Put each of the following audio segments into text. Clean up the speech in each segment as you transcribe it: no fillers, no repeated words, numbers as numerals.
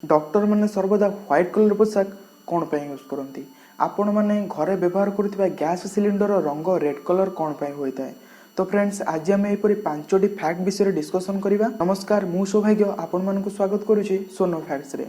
ଡକ୍ଟରମାନେ ସର୍ବଦା white colour ପୋଷାକ କ'ଣ ପାଇଁ ୟୁଜ୍ କରନ୍ତି? ଆପଣମାନେ ଘରେ ବ୍ୟବହାର କରୁଥିବା ଗ୍ୟାସ୍ ସିଲିଣ୍ଡରର ରଙ୍ଗ ରେଡ୍ କଲର୍ କ'ଣ ପାଇଁ ହୋଇଥାଏ? ତ ଫ୍ରେଣ୍ଡସ୍, ଆଜି ଆମେ ଏହିପରି ପାଞ୍ଚଟି ଫ୍ୟାକ୍ଟ ବିଷୟରେ ଡିସ୍କସନ୍ କରିବା। ନମସ୍କାର, ମୁଁ ସୌଭାଗ୍ୟ ଆପଣମାନଙ୍କୁ ସ୍ୱାଗତ କରୁଛି ସୋନୋ ଫ୍ୟାକ୍ଟସରେ।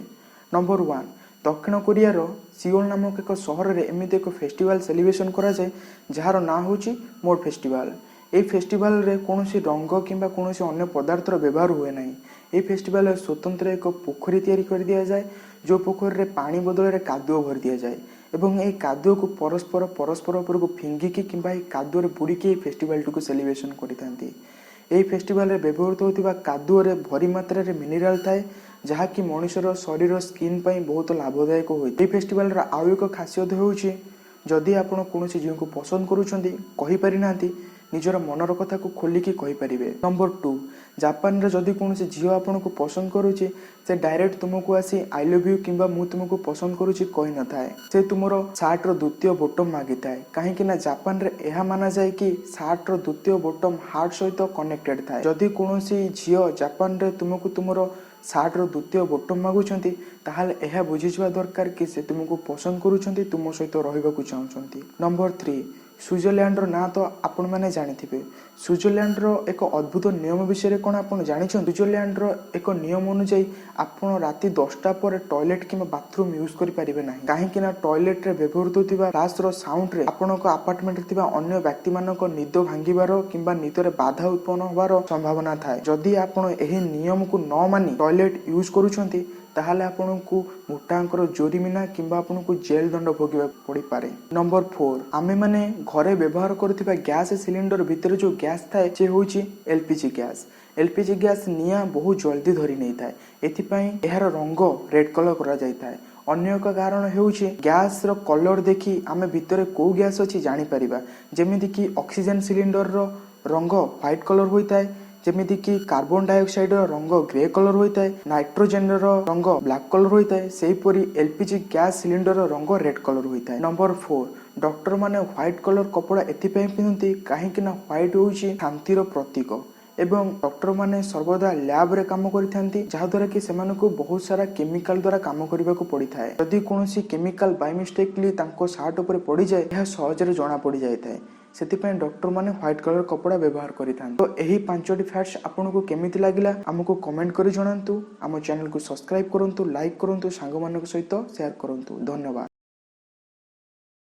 ନମ୍ବର 1, ଦକ୍ଷିଣ କୋରିଆର ସିଓଲ ନାମକ ଏକ ସହରରେ ଏମିତି ଏକ ଫେଷ୍ଟିଭାଲ ସେଲିବ୍ରେସନ୍ କରାଯାଏ, ଯାହାର ନାଁ ହେଉଛି ମଡ୍ ଫେଷ୍ଟିଭାଲ। ଏହି ଫେଷ୍ଟିଭାଲରେ କୌଣସି ରଙ୍ଗ କିମ୍ବା କୌଣସି ଅନ୍ୟ ପଦାର୍ଥର ବ୍ୟବହାର ହୁଏ ନାହିଁ। ଏହି ଫେଷ୍ଟିଭାଲରେ ସ୍ୱତନ୍ତ୍ର ଏକ ପୋଖରୀ ତିଆରି କରିଦିଆଯାଏ, ଯେଉଁ ପୋଖରୀରେ ପାଣି ବଦଳରେ କାଦୁଅ ଭରି ଦିଆଯାଏ ଏବଂ ଏହି କାଦୁଅକୁ ପରସ୍ପର ପରସ୍ପର ଉପରକୁ ଫିଙ୍ଗିକି କିମ୍ବା ଏହି କାଦୁଅରେ ବୁଡ଼ିକି ଏହି ଫେଷ୍ଟିଭାଲଟିକୁ ସେଲିବ୍ରେସନ୍ କରିଥାନ୍ତି। ଏହି ଫେଷ୍ଟିଭାଲରେ ବ୍ୟବହୃତ ହେଉଥିବା କାଦୁଅରେ ଭରି ମାତ୍ରାରେ ମିନେରାଲ ଥାଏ, ଯାହାକି ମଣିଷର ଶରୀର ସ୍କିନ୍ ପାଇଁ ବହୁତ ଲାଭଦାୟକ ହୋଇଥାଏ। ଏହି ଫେଷ୍ଟିଭାଲର ଆଉ ଏକ ଖାସିୟତ ହେଉଛି, ଯଦି ଆପଣ କୌଣସି ଝିଅଙ୍କୁ ପସନ୍ଦ କରୁଛନ୍ତି, କହିପାରିନାହାନ୍ତି, ନିଜର ମନର କଥାକୁ ଖୋଲିକି କହିପାରିବେ। ନମ୍ବର 2, ଜାପାନରେ ଯଦି କୌଣସି ଝିଅ ଆପଣଙ୍କୁ ପସନ୍ଦ କରୁଛି, ସେ ଡାଇରେକ୍ଟ ତୁମକୁ ଆସି "I love you" କିମ୍ବା "ମୁଁ ତୁମକୁ ପସନ୍ଦ କରୁଛି" କହିନଥାଏ। ସେ ତୁମର ସାର୍ଟର ଦ୍ୱିତୀୟ ବୋଟମ୍ ମାଗିଥାଏ, କାହିଁକି ନା ଜାପାନରେ ଏହା ମାନାଯାଏ କି ସାର୍ଟର ଦ୍ୱିତୀୟ ବୋଟମ୍ ହାର୍ଟ ସହିତ କନେକ୍ଟେଡ୍ ଥାଏ। ଯଦି କୌଣସି ଝିଅ ଜାପାନରେ ତୁମକୁ ତୁମର ସାର୍ଟର ଦ୍ୱିତୀୟ ବୋଟମ୍ ମାଗୁଛନ୍ତି, ତାହେଲେ ଏହା ବୁଝିଯିବା ଦରକାର କି ସେ ତୁମକୁ ପସନ୍ଦ କରୁଛନ୍ତି, ତୁମ ସହିତ ରହିବାକୁ ଚାହୁଁଛନ୍ତି। ନମ୍ବର 3, ସୁଇଜରଲ୍ୟାଣ୍ଡର ନାଁ ତ ଆପଣମାନେ ଜାଣିଥିବେ। ସୁଇଜରଲ୍ୟାଣ୍ଡର ଏକ ଅଦ୍ଭୁତ ନିୟମ ବିଷୟରେ କ'ଣ ଆପଣ ଜାଣିଛନ୍ତି? ସୁଇଜରଲ୍ୟାଣ୍ଡର ଏକ ନିୟମ ଅନୁଯାୟୀ, ଆପଣ ରାତି 10ଟା ପରେ ଟଏଲେଟ୍ କିମ୍ବା ବାଥରୁମ୍ ୟୁଜ୍ କରିପାରିବେ ନାହିଁ, କାହିଁକି ନା ଟଏଲେଟ୍ରେ ବ୍ୟବହୃତ ହେଉଥିବା ଫ୍ଲାସ୍ର ସାଉଣ୍ଡରେ ଆପଣଙ୍କ ଆପାର୍ଟମେଣ୍ଟରେ ଥିବା ଅନ୍ୟ ବ୍ୟକ୍ତିମାନଙ୍କ ନିଦ ଭାଙ୍ଗିବାର କିମ୍ବା ନିଦରେ ବାଧା ଉତ୍ପନ୍ନ ହେବାର ସମ୍ଭାବନା ଥାଏ। ଯଦି ଆପଣ ଏହି ନିୟମକୁ ନ ମାନି ଟଏଲେଟ୍ ୟୁଜ୍ କରୁଛନ୍ତି, ତାହେଲେ ଆପଣଙ୍କୁ ମୋଟା ଅଙ୍କର ଜୋରିମିନା କିମ୍ବା ଆପଣଙ୍କୁ ଜେଲ୍ ଦଣ୍ଡ ଭୋଗିବାକୁ ପଡ଼ିପାରେ। ନମ୍ବର 4, ଆମେମାନେ ଘରେ ବ୍ୟବହାର କରୁଥିବା ଗ୍ୟାସ୍ ସିଲିଣ୍ଡର ଭିତରେ ଯେଉଁ ଗ୍ୟାସ୍ ଥାଏ, ସେ ହେଉଛି ଏଲପିଜି ଗ୍ୟାସ୍। ଏଲପିଜି ଗ୍ୟାସ୍ ନିଆଁ ବହୁତ ଜଲ୍ଦି ଧରି ନେଇଥାଏ। ଏଥିପାଇଁ ଏହାର ରଙ୍ଗ ରେଡ୍ କଲର୍ କରାଯାଇଥାଏ। ଅନ୍ୟ ଏକ କାରଣ ହେଉଛି, ଗ୍ୟାସ୍ର କଲର୍ ଦେଖି ଆମେ ଭିତରେ କେଉଁ ଗ୍ୟାସ୍ ଅଛି ଜାଣିପାରିବା। ଯେମିତିକି ଅକ୍ସିଜେନ୍ ସିଲିଣ୍ଡରର ରଙ୍ଗ ହ୍ୱାଇଟ୍ କଲର୍ ହୋଇଥାଏ, ଯେମିତିକି କାର୍ବନ ଡାଇଅକ୍ସାଇଡର ରଙ୍ଗ ଗ୍ରେ କଲର୍ ହୋଇଥାଏ, ନାଇଟ୍ରୋଜେନର ରଙ୍ଗ ବ୍ଲାକ୍ କଲର୍ ହୋଇଥାଏ, ସେହିପରି ଏଲପିଜି ଗ୍ୟାସ୍ ସିଲିଣ୍ଡରର ରଙ୍ଗ ରେଡ୍ କଲର୍ ହୋଇଥାଏ। ନମ୍ବର 4, ଡକ୍ଟରମାନେ ହ୍ୱାଇଟ୍ କଲର୍ କପଡ଼ା ଏଥିପାଇଁ ପିନ୍ଧନ୍ତି, କାହିଁକି ନା ହ୍ୱାଇଟ୍ ହେଉଛି ଶାନ୍ତିର ପ୍ରତୀକ ଏବଂ ଡକ୍ଟରମାନେ ସର୍ବଦା ଲ୍ୟାବରେ କାମ କରିଥାନ୍ତି, ଯାହାଦ୍ୱାରା କି ସେମାନଙ୍କୁ ବହୁତ ସାରା କେମିକାଲ ଦ୍ୱାରା କାମ କରିବାକୁ ପଡ଼ିଥାଏ। ଯଦି କୌଣସି କେମିକାଲ ବାଇ ମିଷ୍ଟେକଲି ତାଙ୍କ ସାର୍ଟ ଉପରେ ପଡ଼ିଯାଏ, ଏହା ସହଜରେ ଜଣା ପଡ଼ିଯାଇଥାଏ। ସେଥିପାଇଁ ଡକ୍ଟରମାନେ ହ୍ୱାଇଟ୍ କଲର୍ କପଡ଼ା ବ୍ୟବହାର କରିଥାନ୍ତି। ତ ଏହି ପାଞ୍ଚଟି ଫ୍ୟାକ୍ଟସ୍ ଆପଣଙ୍କୁ କେମିତି ଲାଗିଲା, ଆମକୁ କମେଣ୍ଟ କରି ଜଣାନ୍ତୁ। ଆମ ଚ୍ୟାନେଲକୁ ସବସ୍କ୍ରାଇବ୍ କରନ୍ତୁ, ଲାଇକ୍ କରନ୍ତୁ, ସାଙ୍ଗମାନଙ୍କ ସହିତ ସେୟାର କରନ୍ତୁ। ଧନ୍ୟବାଦ।